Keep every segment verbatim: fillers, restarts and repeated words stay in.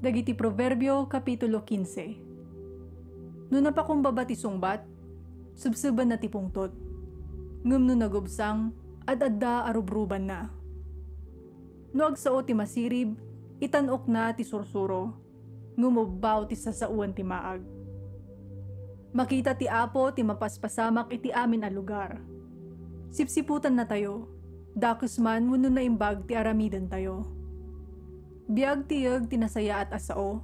Dagiti Proverbio, Kapitulo kinse. No napakumbaba ti sungbat, sebsebenna ti pungtot. Ngem no nagubsang, ad-adda a rubrubanna. No agsao ti masirib, itan-okna ti sursuro, ngem ubbaw ti sasaoen ti maag. Makita ti Apo ti mapaspasamak iti amin a lugar. Sipsiputannatayo, dakes man wenno naimbag ti aramidentayo. Biag ti yeg ti nasayaat a sao,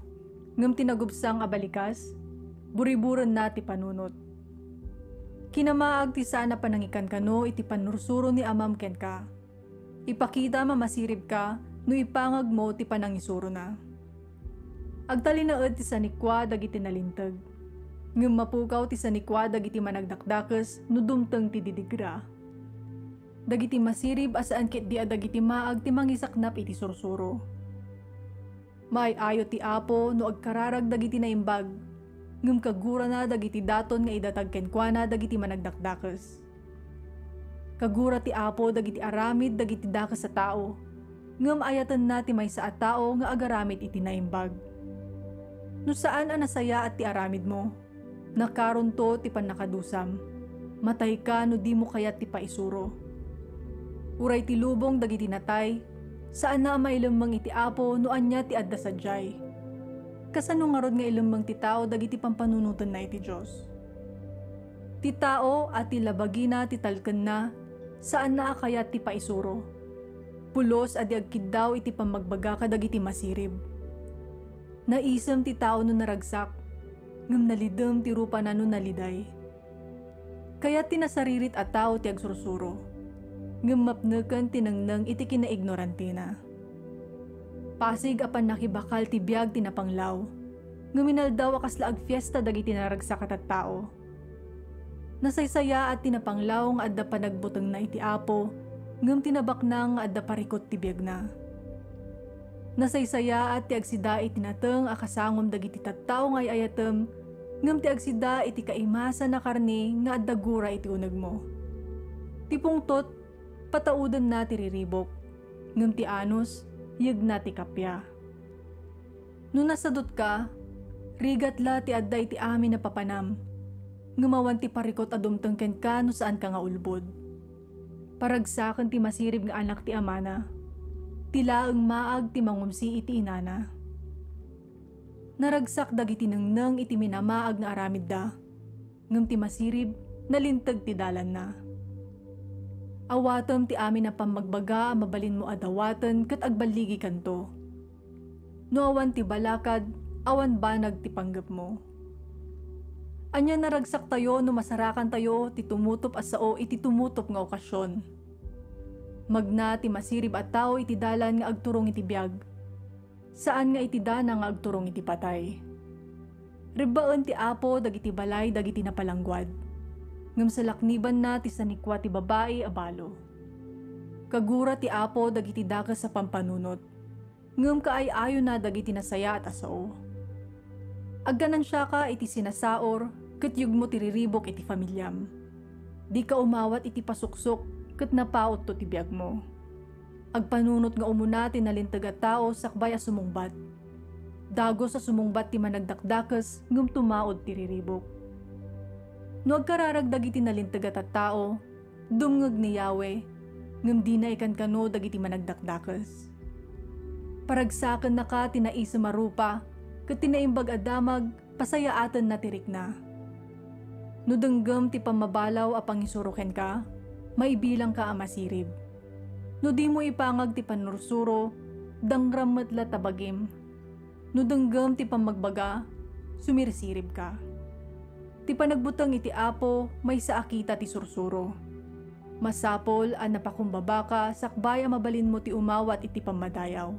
ngem ti nagubsang a balikas, buriburenna ti panunot. Kinamaag ti saan a panangikankano iti pannursuro ni amam kenka. Ipakitam a masiribka no ipangagmo ti panangisurona. Agtalinaed ti sanikua dagiti nalinteg, ngem mapukaw ti sanikua dagiti managdakdakes no dumteng ti didigra. Dagiti masirib a saan ketdi a dagiti maag ti mangisaknap iti sursuro. Maay-ayo ti Apo no agkararag dagiti naimbag, ngem kagurana dagiti daton nga idatag kenkuana dagiti managdakdakes. Kagura ti Apo dagiti aramid dagiti dakes a tao, ngem ayatenna ti maysa a tao nga agaramid iti naimbag. No saan a nasayaat ti aramidmo, nakaronto ti pannakadusam. Matayka no dimo kayat ti paisuro. Uray ti lubong dagiti natay, saanna a mailemmeng iti Apo no ania ti adda sadiay. Kasano ngarud nga ilemmeng ti tao dagiti pampanunotenna iti Dios? Ti tao a ti labagina ti talkenna, saanna a kayat ti paisuro. Pulos a di agkiddaw iti pammagbaga kadagiti masirib. Naisem ti tao no naragsak, ngem nalidem ti rupana no naliday. Kayat ti nasaririt a tao ti agsursuro, ngem mapneken ti nengneng iti kinaignorantina. Pasig a pannakibakal ti biag ti napanglaw, ngem inaldaw a kasla agfiesta dagiti naragsak a tattao. Nasaysayaat ti napanglaw nga adda panagbutengna iti Apo, ngem ti nabaknang nga adda parikut ti biagna. Nasaysayaat ti agsida iti nateng a kasangom dagiti tattao nga ay-ayatem, ngem ti agsida iti kaimasan a karne nga adda gura iti unegmo. Ti pungtot, pataudenna ti riribuk, ngem ti anus, yegna ti kappia. No nasadutka, rigat la ti adda iti amin a papanam, ngem awan ti parikut a dumteng kenka no saanka nga ulbod. Paragsaken ti masirib nga anak ti amana, ti laeng maag ti mangumsi iti inana. Naragsak dagiti nengneng iti minamaag nga aramidda, ngem ti masirib, nalinteg ti dalanna. Awatem ti amin a pammagbaga a mabalinmo a dawaten ket agballigikanto. No awan ti balakad, awan banag ti panggepmo. Ania naragsaktayo no masarakantayo ti tumutop a sao iti tumutop nga okasion? Magna ti masirib a tao iti dalan nga agturong iti biag, saan nga iti dana nga agturong iti patay. Rebbaen ti Apo dagiti balay dagiti napalangguad, ngem salaknibanna ti sanikua ti babai a balo. Kagura ti Apo dagiti dakes a pampanunot, ngem kaay-ayona dagiti nasayaat a sao. Agganansiaka iti sinasaor, ket yegmo ti riribuk iti familiam. Dika umawat iti pasuksok, ket napautto ti biagmo. Agpanunot nga umuna ti nalinteg a tao sakbay a sumungbat. Dagus a sumungbat ti managdakdakes ngem tumaud ti riribuk. No agkararag dagiti nalinteg a tattao, dumngeg ni Yahweh, ngem dina ikankano dagiti managdakdakes. Paragsakennaka ti naisem a rupa, ket ti naimbag a damag, pasayaatenna ti rikna. No denggem ti pammabalaw a pangisuro kenka, maibilangka a masirib. No dimo ipangag ti pannursuro, dangram met la ta bagim. No denggem ti pammagbaga, sumirsiribka. Ti panagbuteng iti Apo, maysa a kita ti sursuro. Masapul a napakumbabaka sakbay a mabalinmo ti umawat iti pammadayaw.